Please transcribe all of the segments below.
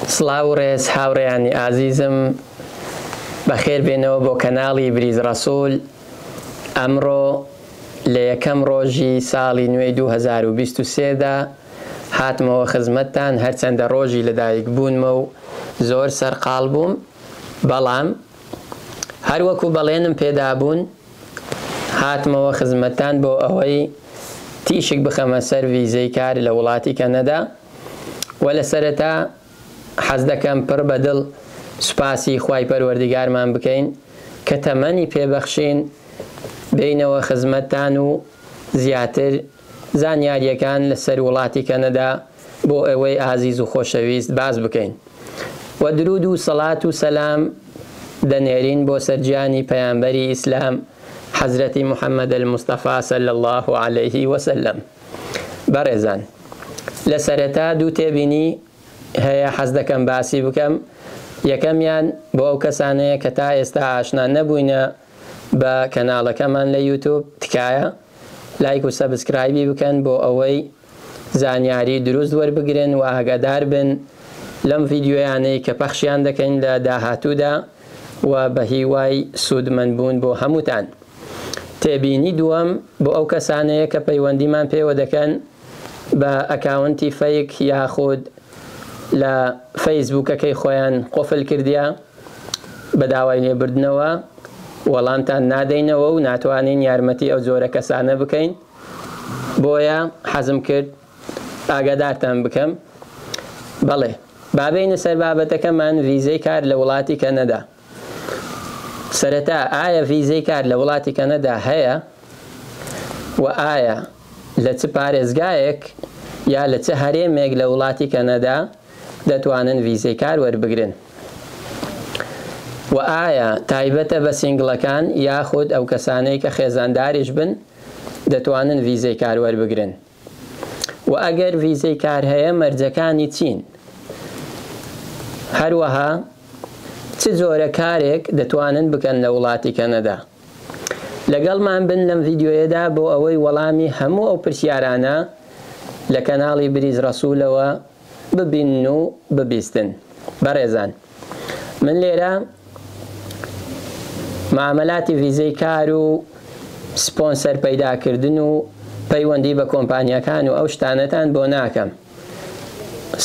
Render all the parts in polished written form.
سڵاو و ڕێز هاوڕێیانی ئازیزم بەخێر بێنەوە بۆ کەناڵی بریز ڕەسول ئەمڕۆ لە یەکەم ڕۆژی ساڵی نوێی 2023 دا هاتمەوە خزمەتتان هەرچەندە ڕۆژی لەدایک بوونمە و زۆر سەرقاڵ بووم بەڵام هەروەکو بەڵێنم پێدابوون هاتمەوە خزمەتتان بۆ ئەوەی تیشک بخەمە سەر ڤیزەی کار لە وڵاتی کەنەدا و لە سەرەتا حەز دەکەم پڕ بە دڵ سوپاسی خوای پەروەردیگارمان بکەین کە تەمەنی پێ بەخشین بێینەوە خزمەتتان و زیاتر زانیاریەکان لە سەر وڵاتی کەنەدا بۆ ئێوەی ئازیز و خۆشەویست باس بکەین و درود و سەڵات و سەلام دەنێرین بۆ سەر گیانی پەیامبەری ئیسلام حەزرەتی محمد المصطفی صلی اللە علیه وسلم. بەڕێزان لە سەرەتا دوو تێبینی هەیە حەز دەکەم باسی بکەم یەکەمیان بۆ ئەو کەسانەیە کە تا ئێستا ئاشنا نەبووینە بە کەناڵەکەمان لە یوتوب تکایە لایک و subscribe ی بکەن بۆ ئەوەی زانیاری دروست وەربگرن و ئاگادار بن لەم ڤیدیۆیانەی کە پەخشیان دەکەین لە داهاتوودا و بە هیوای سوودمەند بوون بۆ هەمووتان. تێبینی دووەم بۆ ئەو کەسانەیە کە پەیوەندیمان پێوە دەکەن بە account ی fake یاخود لە فەیسبووکەکەی خۆیان قفل کردیە بە داوای لێبردنەوە وەڵامتان نادەینەوە و ناتوانین یارمەتی ئەو جۆرە کەسانە بکەین بۆیە حەزم کرد ئاگادارتان بکەم بەڵێ با بێینە سەر بابەتەکەمان ڤیزەی کار لە وڵاتی کەنەدا. سەرەتا ئایا ڤیزەی کار لە وڵاتی کەنەدا هەیە و ئایا لە چ پارێزگایەک یا لە چ هەرێمێک لە وڵاتی کەنەدا دەتوانن ڤیزەی کار وەربگرن و ئایا تایبەتە بە single ەکان یاخود ئەو کەسانەی کە خێزانداریش بن دەتوانن ڤیزەی کار وەربگرن؟ وە ئەگەر ڤیزەی کار هەیە مەرجەکانی چین؟ هەروەها چ جۆرە کارێک دەتوانن بکەن لە وڵاتی کەنەدا؟ لەگەڵمان بن لەم ڤیدیۆیەدا بۆ ئەوەی وەڵامی هەموو ئەو پرسیارانە لە کەناڵی بریز ڕەسولەوە ببینن و ببیستن. بەڕێزان من لێرە معامەلاتی ڤیزەی کار و سپۆنسەر پەیداکردن و پەیوەندی بە کۆمپانیاکان و ئەو شتانەتان بۆ ناکەم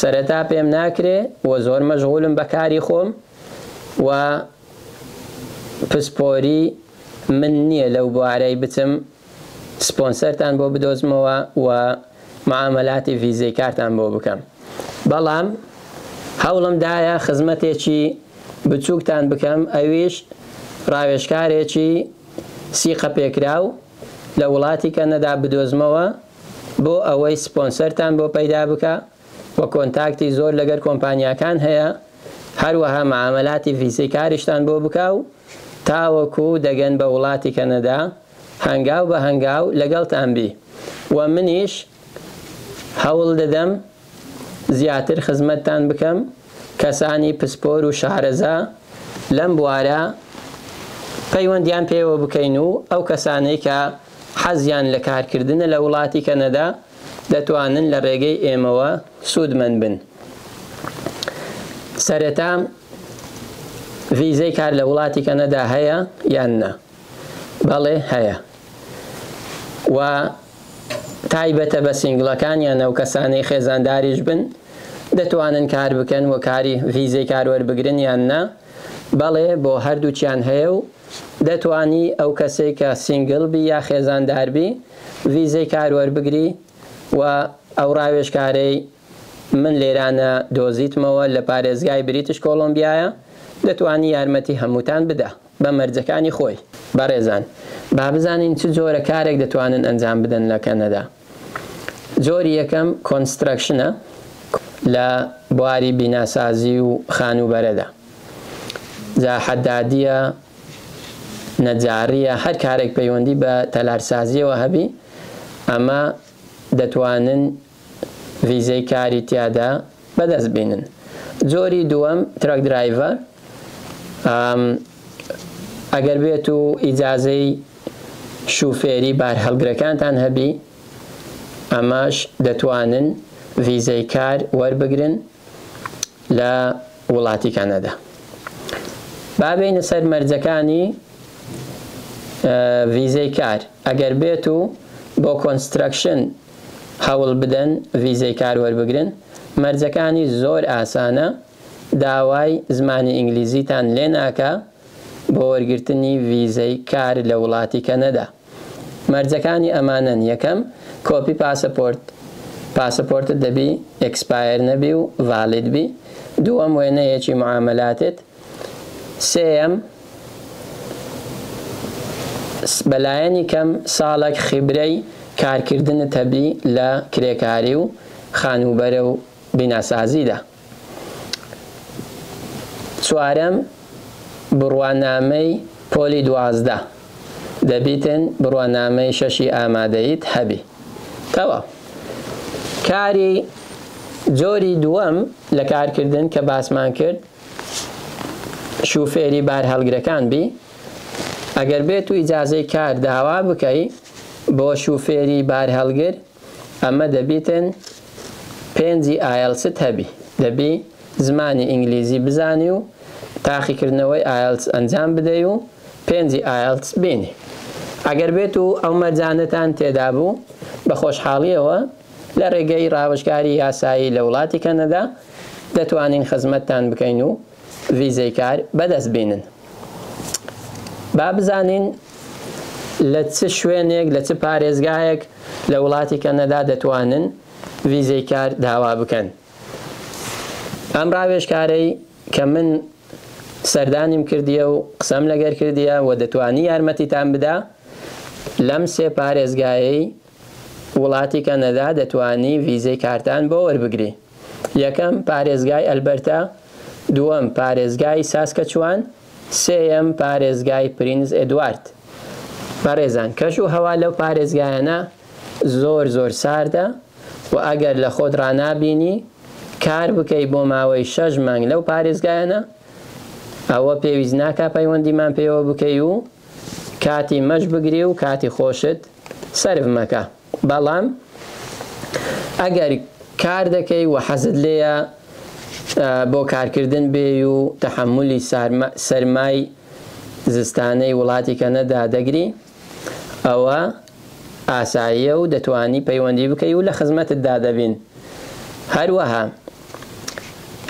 سەرەتا پێم ناکرێ و زۆر مەشغولم بە کاری خۆم و پسپۆری من نییە لەو بوارەی بچم سپۆنسەرتان بۆ بدۆزمەوە و معامەلاتی ڤیزەی کارتان بۆ بکەم بەڵام هەوڵم دایە خزمەتێکی بچووکتان بکەم ئەویش ڕاوێژکارێکی سیقە پێکراو لە وڵاتی کەنەدا بدۆزمەوە بۆ ئەوەی سپۆنسەرتان بۆ پەیدا بکا و contact ی زۆر لەگەر کۆمپانیاکان هەیە هەروەها معامەلاتی ڤیزەی کاریشتان بۆ بکا و تاوەکو دەگەن بە وڵاتی کەنەدا هەنگاو بە هەنگاو لەگەڵتان بی و منیش هەوڵ دەدەم زیاتر خزمەتتان بکەم کەسانی پسپۆر و شارەزا لەم بوارە پەیوەندیان پێوە بکەین و ئەو کەسانەی کە حەزیان لە کارکردنە لە وڵاتی کەنەدا دەتوانن لە ڕێگەی ئێمەوە سوودمەند بن. سەرەتا ڤیزەی کار لە وڵاتی کەنەدا هەیە یان نا؟ بەڵێ هەیە و تایبەتە بە single ەکان یان ئەو کەسانەی خێزانداریش بن دەتوانن کار بکەن و کاری ڤیزەی کار وەربگرن یان نا؟ بەڵێ بۆ هەردووکیان هەیە و دەتوانی ئەو کەسەی کە single بی یا خێزاندار بی ڤیزەی کار وەربگری و ئەو ڕاوێژکارەی من لێرانە دۆزیتمەوە لە پارێزگای بریتش کۆڵۆمبیایە دەتوانی یارمەتی هەمووتان بدا بە مەرجەکانی خۆی. بەڕێزان با بزانین چ جۆرە کارێک دەتوانن ئەنجام بدەن لە کەنەدا. جۆری یەکەم construction ە لە بواری بیناسازی و خانووبەرەدا. جا حەدادیە، نەجاڕیە، هەر کارێک پەیوەندی بە تەلارسازیەوە هەبی ئەمە دەتوانن ڤیزەی کاری تیادا بەدەست بینن. جۆری دووەم truck driver ئەگەر بێت و ئیجازەی شوفێری بارهەڵگرەکانتان هەبی ئەمەش دەتوانن ڤیزەی کار وەربگرن. لە وڵاتی کەنەدا. با بێینە سەر مەرجەکانی ڤیزەی کار. ئەگەر بێت و بۆ construction هەوڵ بدەن ڤیزەی کار وەربگرن، مەرجەکانی زۆر ئاسانە، داوای زمانی ئینگلیزیتان لێ ناکا بۆ وەرگرتنی ڤیزەی کار لە وڵاتی کەنەدا. مەرجەکانی ئەمانەن، یەکەم، کۆپی پاسەپۆرت، پاسەپۆرتت دەبی expire نەبی و valid بی، دووەم، وێنەیەکی معامەلاتت، سێیەم، بەلایەنی کەم ساڵێک خیبرەی کارکردنت هەبی لە کرێکاری و خانووبەرە و بیناسازیدا. چوارەم، بڕوانامەی پۆلی 12 دەبیتن بڕوانامەی شەشی ئامادەییت هەبی. تەواو. کاری جۆری دووەم لە کارکردن کە باسمان کرد شوفێری بارهەڵگرەکان بی، ئەگەر بێت و ئیجازەی کار داوا بکەی بۆ شوفێری بارهەڵگر ئەمە دەبیتن پێنجی ئایەڵست هەبی، دەبی زمانی ئینگلیزی بزانی و تاقیکردنەوەی ئایەڵتس ئەنجام بدەی و پێنجی ئایەڵتس بینی. ئەگەر بێت و ئەو مەرجانەتان تێدا بوو بە خۆشحاڵیەوە لە ڕێگەی ڕاوێژکاری یاسایی لە وڵاتی کەنەدا دەتوانین خزمەتتان بکەین و ڤیزەی کار بەدەست بینن. با بزانین لە چ شوێنێک لە چ پارێزگایەک لە وڵاتی کەنەدا دەتوانن ڤیزەی کار داوا بکەن. ئەم ڕاوێژکارەی کە من سەردانیم کردیە و قسەم لەگەر کردیە و دەتوانی یارمەتیتان بدا لەم سێ پارێزگایەی وڵاتی کەنەدا دەتوانی ڤیزەی کارتان بۆ وەربگری. یەکەم، پارێزگای ئەلبەرتا، دووەم، پارێزگای ساسکەچوان، سێیەم، پارێزگای پرینس ئێدوارد. بەڕێزان کەش و هەوا لەو پارێزگایانە زۆر زۆر ساردە و ئەگەر لە خۆت ڕانابینی کار بکەی بۆ ماوەی شەش مانگ لەو پارێزگایانە ئەوە پێویست ناکا پەیوەندیمان پێوە بکەی و کاتی مەش بگری و کاتی خۆشت سەرف مەکە. بەڵام ئەگەر کار دەکەی و حەزت لێیە بۆ کارکردن بێی و تەحەمولی سەرمای زستانەی وڵاتی کەنەدا دەگری ئەوە ئاساییە و دەتوانی پەیوەندی بکەی و لە خزمەتتدا دەبین. هەروەها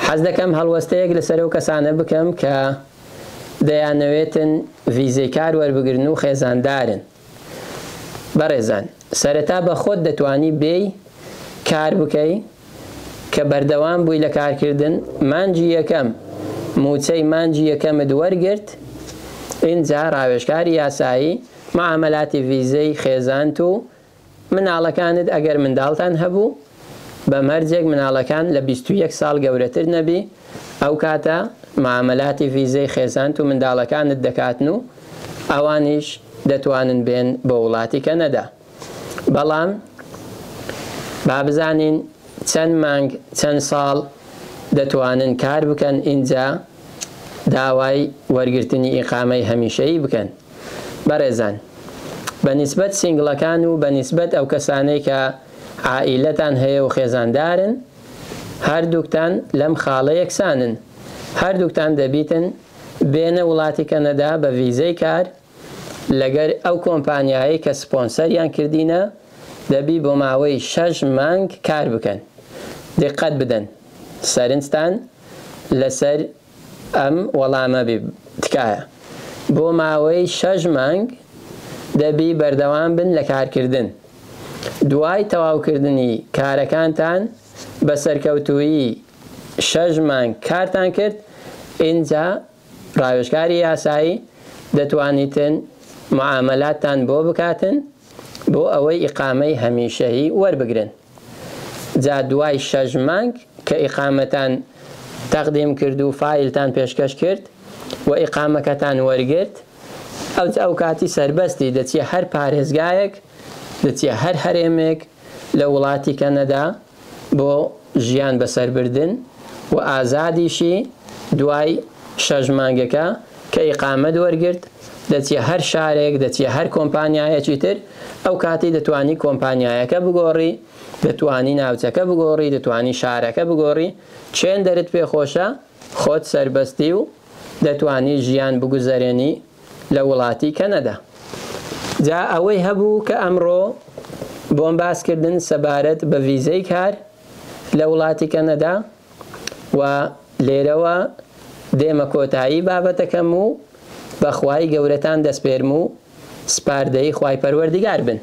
حەز دەکەم هەڵوەستەیەک لەسەر ئەو کەسانە بکەم کە دەیانەوێتن ڤیزەی کار وەربگرن و خێزاندارن. بەڕێزان سەرەتا بە خۆت دەتوانی بێی کار بکەی کە بەردەوام بووی لە کارکردن مانگی یەکەم مووچەی مانگی یەکەمت وەرگرت ئینجا ڕاوێژکاری یاسایی معامەلاتی ڤیزەی خێزانت و مناڵەکانت ئەگەر منداڵتان هەبوو بە مەرجێک مناڵەکان لە 21 ساڵ گەورەتر نەبی ئەو کاتە معامەلاتی ڤیزەی خێزانت و منداڵەکانت دەکاتن و ئەوانیش دەتوانن بێن بۆ وڵاتی کەنەدا بەڵام با بزانین چەند مانگ چەند ساڵ دەتوانن کار بکەن ئینجا داوای وەرگرتنی ئیقامەی هەمیشەیی بکەن. بەڕێزان بە نیسبەت سینگڵەکان و بە نیسبەت ئەو کەسانەی کە عائیلەتان هەیە و خێزاندارن هەردووکتان لەم خاڵە یەکسانن هەردووکتان دەبیتن بێنە وڵاتی کەنەدا بە ڤیزەی کار لەگەر ئەو کۆمپانیایەی کە سپۆنسەریان کردینە دەبی بۆ ماوەی شەش مانگ کار بکەن دیقەت بدەن سەرنجتان لەسەر ئەم وەڵامە بی تکایە. بۆ ماوەی شەش مانگ دەبی بەردەوام بن لە کارکردن. دوای تەواوکردنی کارەکانتان بە سەرکەوتوویی شەش مانگ کارتان کرد ئینجا ڕاوێژکاری یاسایی دەتوانیتن معامەلاتتان بۆ بکاتن بۆ ئەوەی ئیقامەی هەمیشەیی وەربگرن. جا دوای شەش مانگ کە ئیقامەتان تەقدیم کرد و فایلتان پێشکەش کرد و ئیقامەکەتان وەرگرت ئەوجا ئەو کاتی سەربەستی دەچیە هەر پارێزگایەک دەچیە هەر هەرێمێک لە وڵاتی کەنەدا بۆ ژیان بەسەربردن و ئازادیشی دوای شەش مانگەکە کە ئیقامەت وەرگرت دەچیە هەر شارێک دەچیە هەر کۆمپانیایەکی تر ئەو کاتی دەتوانی کۆمپانیایەکە بگۆڕی دەتوانی ناوچەکە بگۆڕی، دەتوانی شارەکە بگۆڕی، چێندەرت پێ خۆشە خۆت سەربەستی و دەتوانی ژیان بگوزەرێنی لە وڵاتی کەنەدا. جا ئەوەی هەبوو کە ئەمڕۆ بۆم باس کردن سەبارەت بە ڤیزەی کار لە وڵاتی کەنەدا و لێرەوە دێمە کۆتایی بابەتەکەم و بە خوای گەورەتان دەسپێرم و سپاردەی خوای پەروەردگار بن.